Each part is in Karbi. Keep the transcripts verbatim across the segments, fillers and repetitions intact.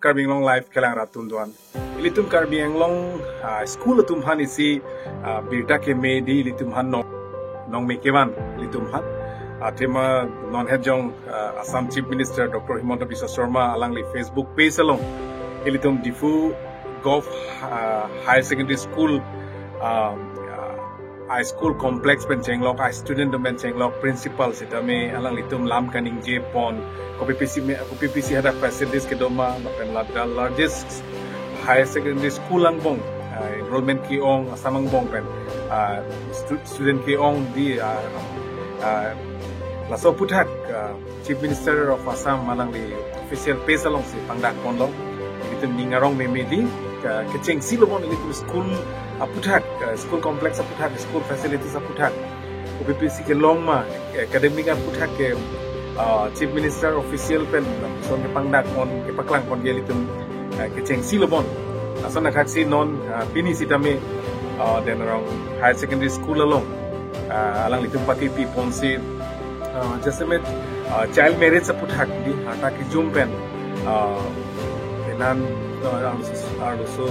Karbi Anglong Live kelang rat atum doan. Ilitum Karbi Anglong, ah, school atum aphan isi, ah, birta keme di ilitum aphan nong, nong me kevan ilitum aphan. Athema non het jong, ah, Assam Chief Minister Doctor Himanta Biswa Sarma alangli Facebook page along ilitum Diphu Govt, ah, Higher Secondary School, ah, ah, a school complex pen chenglok, a student atum pen chenglok, principal sitame alanglitum lam kaningje pon, kopi pisi me, kopi pisi hadak facilities kedo ma, lapen la, the largest higher secondary school angbong, ah, enrollment ke-ong Assam angbong pen, ah, stu-, student ke-ong di, ah, ah, laso aphuthak, ah, Chief Minister of Assam alangli official page alongsi pangdak ponlo. Ilitum ning arong meme di, ah, kechengsi lo bon ilitum school aphuthak, ah, school complex aphuthak, school facilities aphuthak, kopi pisi kelong ma, academic aphuthak ke, ah, Chief Minister official pen lason kepangdak pon, kepaklang pon ke ilitum, ah, kechengsi lo bon. Lason athaksi non, ah, pini sitame, ah, Denarong Higher Secondary School along, ah, alanglitum pati pi ponsi, ah, jasemet, ah, child marriage aphuthak di, hadak kejum pen, ah, penan, ah, arloso, arloso,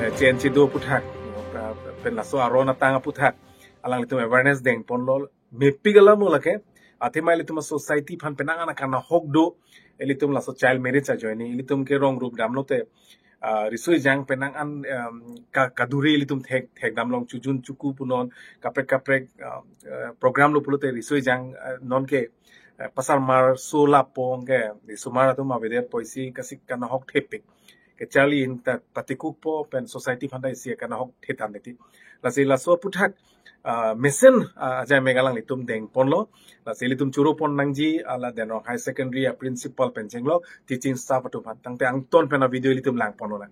eh, chen chedo aphuthak, ah, pen laso aron atang aphuthak alanglitum awareness deng ponlo, mepik alam lo lake. Athema ilitum a society aphan penang an akanahok do, ilitum laso child marriage ajoine, ilitum ke rong rup damlote, ah, riso ejang penang an, em, ka-, kaduri ilitum thek, thek damlong chujun chuku punon, kaprek kaprek, ah, eh, program lo pulote riso ejang, eh, non ke, eh, pasar mar so lapu-ong ke, risomar atum avedet pusi kasi kanahok thepik. Kecharli hin ta patikukpo pen society aphan ta isi kanahok thethan neti. Lasi laso aphuthak, ah, mesen, ah, ajai me alanglitum deng ponlo. Lasi ilitum choro pon nangji, ala Denarong Higher Secondary a principal pen chenglok, teaching staff atum aphan. Tangte angton pen a video ilitum lang ponlo lang.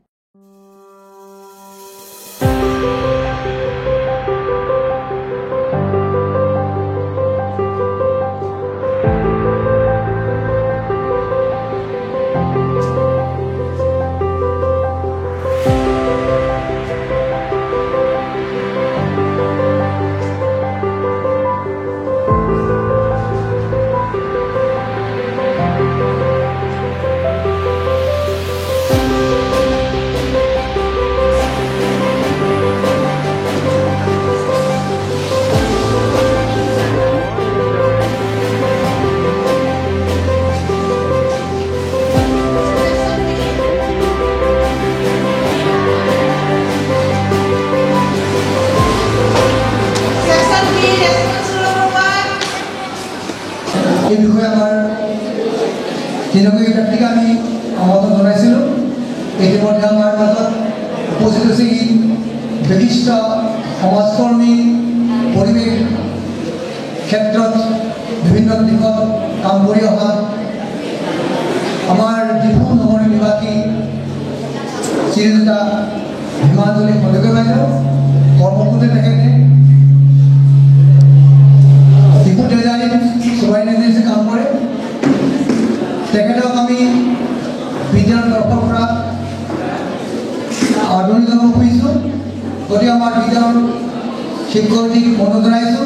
এই বিষয়ে আমাৰ তিনিওগৰাকীক আমি সম্বোধন জনাইছিলোঁ। ইতিমধ্যে আমাৰ মাজত উপস্থিত হৈছে বিশিষ্ট সমাজকৰ্মী, পৰিৱেশ ক্ষেত্ৰত বিভিন্ন দিশত কাম কৰি অহা আমাৰ ডিফু নগৰ নিবাসী শ্ৰীযুতা হিমাঞ্জলি খলকে বাইদেউ। কৰ্মসূত্ৰে তেখেতে ডিফু ট্ৰেজাৰীত ছুপাৰিণ্টেণ্ডেণ্ট হিচাপে কাম কৰে। তেখেতক আমি বিদ্যালয়ৰ তৰফৰ পৰা আদৰণি জনাব খুজিছোঁ। গতিকে আমাৰ বিদ্যালয়ৰ শিক্ষয়িত্ৰীক মনত জনাইছোঁ।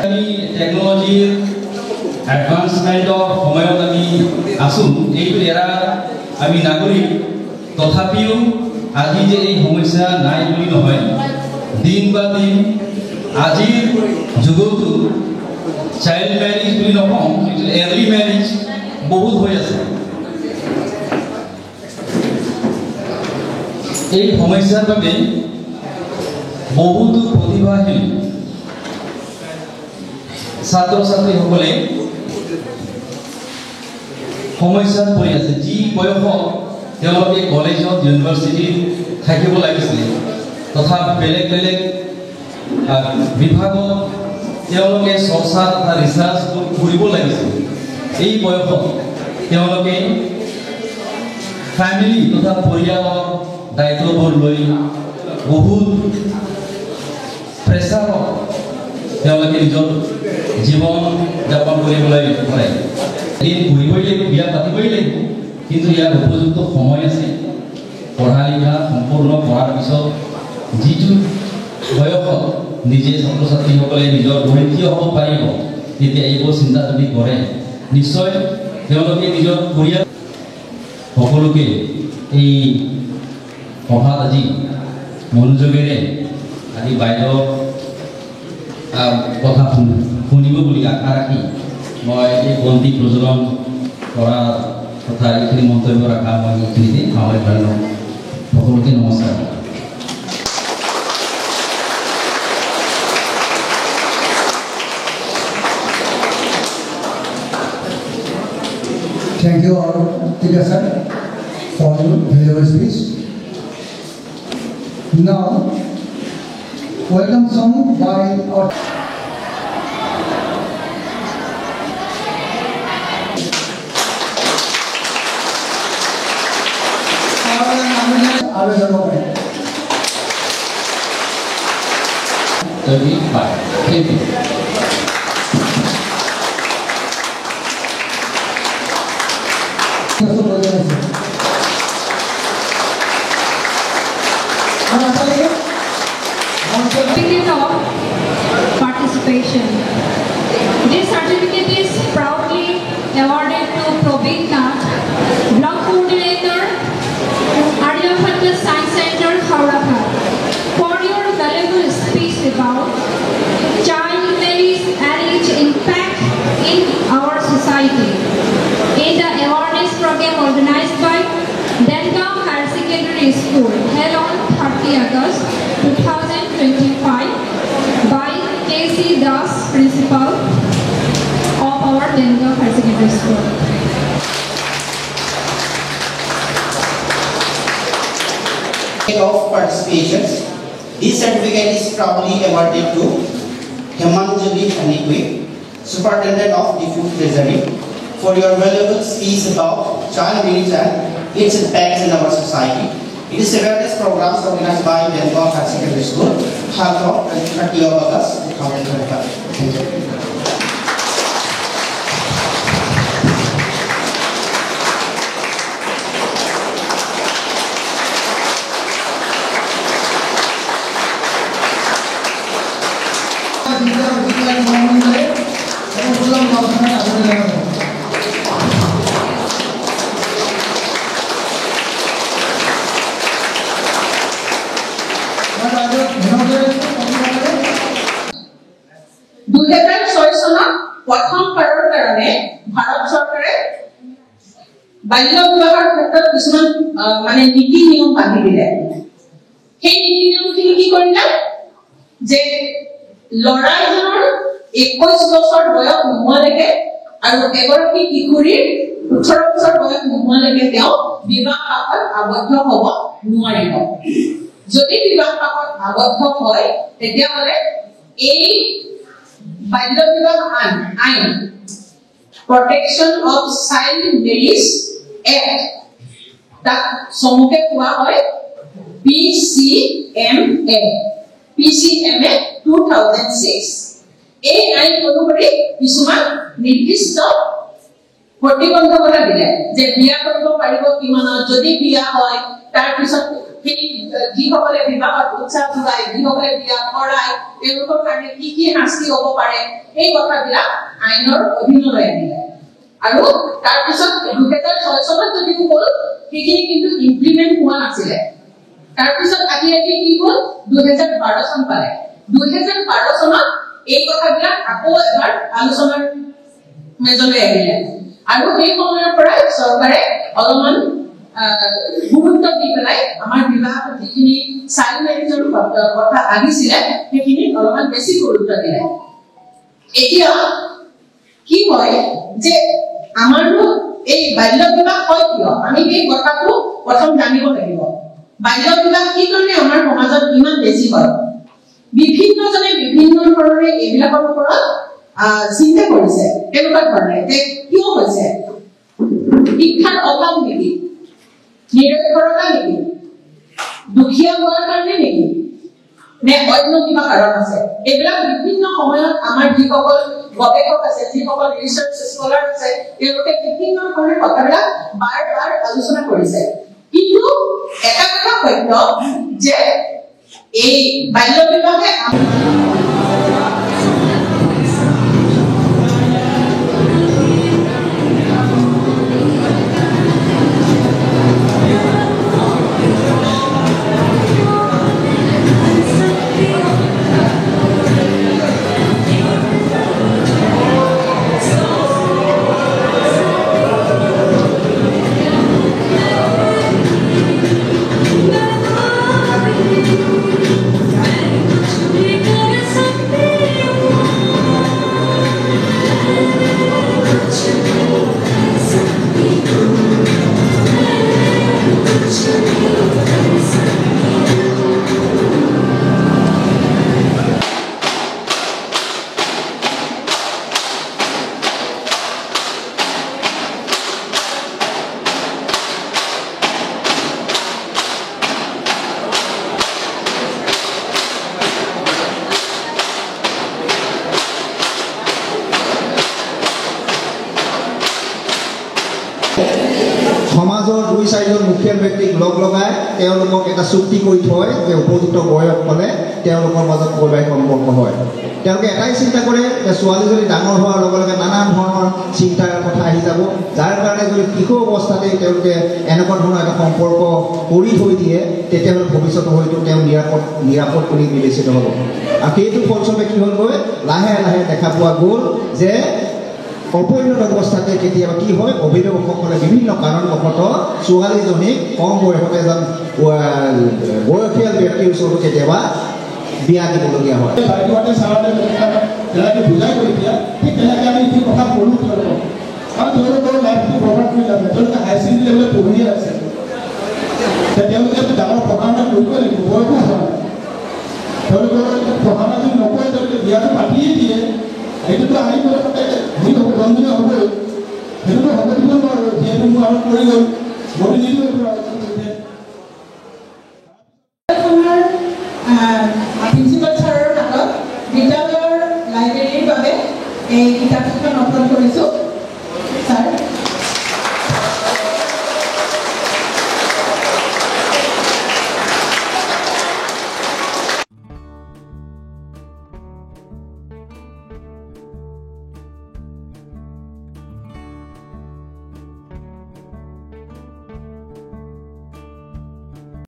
আমি টেকনলজিৰ এডভান্সমেণ্টৰ সময়ত আমি আছো। এইটো এৰাৰ আমি নাগৰিক। তথাপিও আজি যে এই সমস্যা নাই বুলি নহয়, দিন বা দিন আজিৰ যুগতো চাইল্ড মেৰিজ বুলি নকওঁ, কিন্তু আৰ্লি মেৰিজ বহুত হৈ আছে। এই সমস্যাৰ বাবে বহুতো প্ৰতিভাশীল ছাত্ৰ ছাত্ৰীসকলে সমস্যাত পৰি আছে। যি বয়সত তেওঁলোকে কলেজত, ইউনিভাৰ্চিটিত থাকিব লাগিছিলে তথা বেলেগ বেলেগ, আহ, বিভাগত তেওঁলোকে চৰ্চা তথা ৰিচাৰ্চ কৰিব লাগিছিল, এই বয়সত তেওঁলোকে ফেমিলি তথা পৰিয়ালৰ দায়িত্ববোৰ লৈ বহুত প্ৰেছাৰত তেওঁলোকে নিজৰ জীৱন যাপন কৰিবলৈ ধৰে। এদিন পঢ়িবই লাগিব, বিয়া পাতিবই লাগিব, কিন্তু ইয়াৰ উপযুক্ত সময় আছে। পঢ়া লিখা সম্পূৰ্ণ কৰাৰ পিছত যিটো বয়সত নিজে ছাত্ৰ ছাত্ৰীসকলে নিজৰ ভৰিত থিয় হ'ব পাৰিব, তেতিয়া এইবোৰ চিন্তা যদি কৰে, নিশ্চয় তেওঁলোকে নিজৰ পৰিয়াল সকলোকে এই সভাত আজি মনোযোগেৰে আজি বাইদেউ, আহ, কথা শুন-, শুনিব বুলি আশা ৰাখি মই এই বন্তি প্ৰজ্বলন কৰা তথা এইখিনি মন্তব্য ৰখা মই এইখিনিতে সামৰণি মাৰিলোঁ। সকলোকে নমস্কাৰ। Thank you all, Tika sir, for your valuable speech. Now, welcome song by our আৰু এজন ল'ব পাৰে। Thirty-five. Thank you. Certificate of participation. This certificate is proudly awarded to Probit Nath, Block Coordinator, Aryabhatta Science Center, Howraghat, for your valuable speech about child marriage and its impact in our society, in the awareness program organized by Dengaon Higher Secondary School, held on thirty August two thousand twenty-five by K C Das, Principal of our Dengaon Higher Secondary School. Of participation. This certificate is proudly awarded to Hemanjali Hanikwe, Superintendent of the Food Treasury, for your valuable speech about child marriage and its impact in our society. It is awareness programs organized by Dengaon Higher Secondary School, held on thirty of August two thousand twenty-five. Thank you. দুহেজাৰ ছয় চনত প্ৰথমবাৰৰ কাৰণে ভাৰত চৰকাৰে বাল্য বিবাহৰ ক্ষেত্ৰত কিছুমান, আহ, মানে নীতি নিয়ম বান্ধি দিলে। সেই নীতি নিয়মখিনি কি কৰিলে? যে ল'ৰা এজনৰ একৈশ বছৰ বয়স নোহোৱালৈকে আৰু এগৰাকী কিশোৰীৰ ওঠৰ বছৰ বয়স নোহোৱালৈকে তেওঁ বিবাহ পাশত আবদ্ধ হ'ব নোৱাৰিব। যদি বিবাহ পাশত আবদ্ধ হয়, তেতিয়াহ'লে এই বাল্য বিবাহ আইন, আইন, Protection of Child Marriage Act, তাক চমুকৈ কোৱা হয় P C M A, P C M A two thousand six. এই আইন অনুসৰি কিছুমান নিৰ্দিষ্ট প্ৰতিবন্ধকতা দিলে যে বিয়া কৰিব পাৰিব কিমানত, যদি বিয়া হয়, তাৰ পিছত সেই যিসকলে বিবাহত উৎসাহ যোগায়, যিসকলে বিয়া কৰাই, তেওঁলোকৰ কাৰণে কি কি শাস্তি হ'ব পাৰে, সেই কথাবিলাক আইনৰ অধীনলৈ আনিলে। আৰু তাৰপিছত দুহেজাৰ ছয় চনত যদিও হ'ল, সেইখিনি কিন্তু ইমপ্লিমেণ্ট হোৱা নাছিলে। তাৰপিছত আহি আহি কি হ'ল, দুহেজাৰ বাৰ চন পালে। দুহেজাৰ বাৰ চনত এই কথাবিলাক আকৌ এবাৰ আলোচনাৰ মেজলৈ আহিলে। আৰু সেই সময়ৰ পৰাই চৰকাৰে অলপমান, আহ, গুৰুত্ব দি পেলাই আমাৰ বিবাহ যিখিনি চাইল্ড মেৰিজৰ কথা আহিছিলে, সেইখিনিত অলপমান বেছি গুৰুত্ব দিলে। এতিয়া কি হয় যে আমাৰতো এই বাল্য বিবাহ হয় কিয়? আমি সেই কথাটো প্ৰথম জানিব লাগিব। বাল্য বিবাহ কি কাৰণে আমাৰ সমাজত ইমান বেছি হয়? বিভিন্নজনে বিভিন্ন ধৰণে এইবিলাকৰ ওপৰত, আহ, চিন্তা কৰিছে। কেনেকুৱা ধৰণে যে কিয় হৈছে? শিক্ষাৰ অভাৱ নেকি? নিৰক্ষৰতা নেকি? দুখীয়া হোৱাৰ কাৰণে নেকি? নে অন্য কিবা কাৰণ আছে? এইবিলাক বিভিন্ন সময়ত আমাৰ যিসকল গৱেষক আছে, যিসকল ৰিচাৰ্চ স্কলাৰ আছে, তেওঁলোকে বিভিন্ন ধৰণে কথাবিলাক বাৰ বাৰ আলোচনা কৰিছে। কিন্তু এটা কথা সত্য যে এই বাল্য বিবাহে আম- সমাজৰ দুই চাৰিজন মুখিয়াল ব্যক্তিক লগ লগাই তেওঁলোকক এটা চুক্তি কৰি থয় যে উপযুক্ত বয়স হ'লে তেওঁলোকৰ মাজত বৈবাহিক সম্পৰ্ক হয়। তেওঁলোকে এটাই চিন্তা কৰে যে ছোৱালীজনী ডাঙৰ হোৱাৰ লগে লগে নানান ধৰণৰ চিন্তাৰ কথা আহি যাব, যাৰ কাৰণে যদি শিশু অৱস্থাতেই তেওঁলোকে এনেকুৱা ধৰণৰ এটা সম্পৰ্ক কৰি থৈ দিয়ে, তেতিয়াহ'লে ভৱিষ্যতে হয়তো তেওঁ নিৰাপদ, নিৰাপদ বুলি বিবেচিত হ'ব। আৰু সেইটো ফলস্বৰূপে কি হ'লগৈ, লাহে লাহে দেখা পোৱা গ'ল যে অপৰিণত অৱস্থাতে কেতিয়াবা কি হয়, অভিভাৱকসকলে বিভিন্ন কাৰণবশতঃ ছোৱালীজনীক কম বয়সতে এজন, আহ, বয়সীয়াল ব্যক্তিৰ ওচৰত কেতিয়াবা বিয়া দিবলগীয়া হয়। বাইদেউহঁতে ছাৰহঁতে যেনেকে বুজাই কৰি দিয়া, ঠিক তেনেকে আমি এইখিনি কথা ক'লো তেওঁলোকক। কাৰণ তেওঁলোকৰ লাইফটো বৰবাদ কৰি লাভ নাই। তেওঁলোকে হায়াৰ ছেকেণ্ডেৰী লেভেলত পঢ়িয়ে আছে। এতিয়া তেওঁলোকে ডাঙৰ পঢ়া শুনা কৰিবই লাগিব, বয়সো হোৱা নাই। তেওঁলোকৰ পঢ়া শুনা যদি নকৰে, তেওঁলোকে বিয়াটো পাতিয়ে দিয়ে। সেইটোতো আহিব, হেৰি হ'ব, ৰঞ্জনীয় হ'বই। সেইটোতো হ'ব দিব নোৱাৰো, যিহেতু মোৰ আগত পৰি গ'ল, মইতো নিদিওঁ এইটো।